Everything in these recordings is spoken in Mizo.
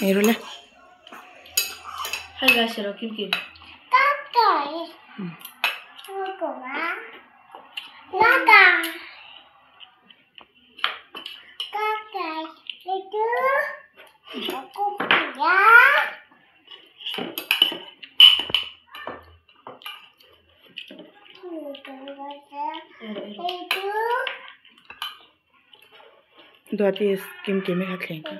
Ei rawh le. Hi guys, hello Kim Kim. Duati Kim Kim i kha thleng kha.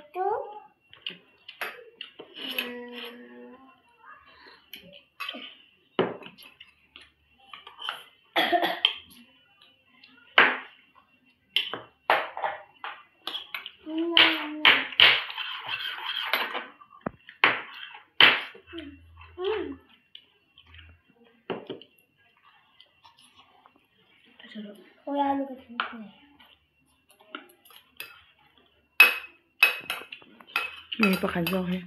Nge pakhat zawk hi.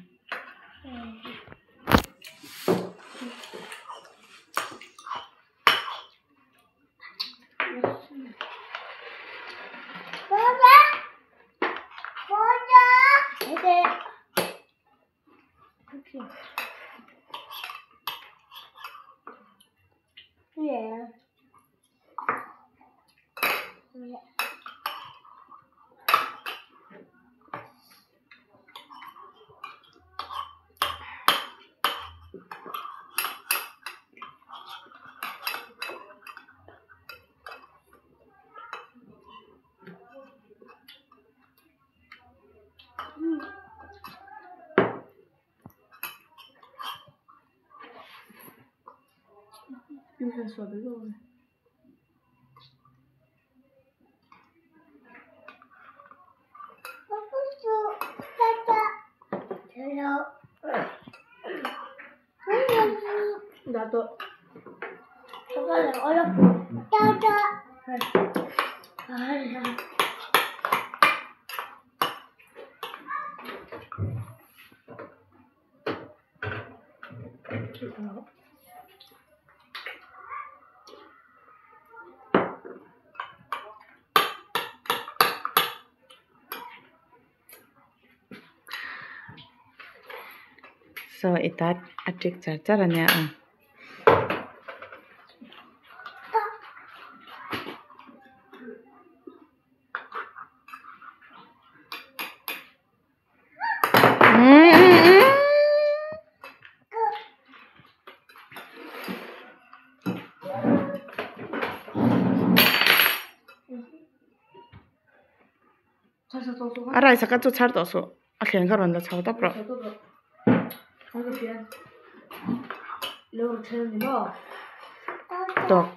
Saw i tat a ṭik char char a nia ang. A rice kha chu chhar tawh suh a thleng kha rawn la chho tawp rawh. Tawk.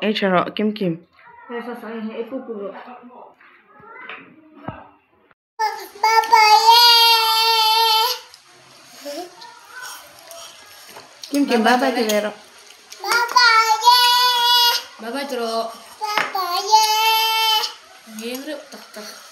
Ei tha rawh Kim Kim. Kim Kim bye bye ti ve rawh. Bye bye tiro. Ngeng reuh tak tak.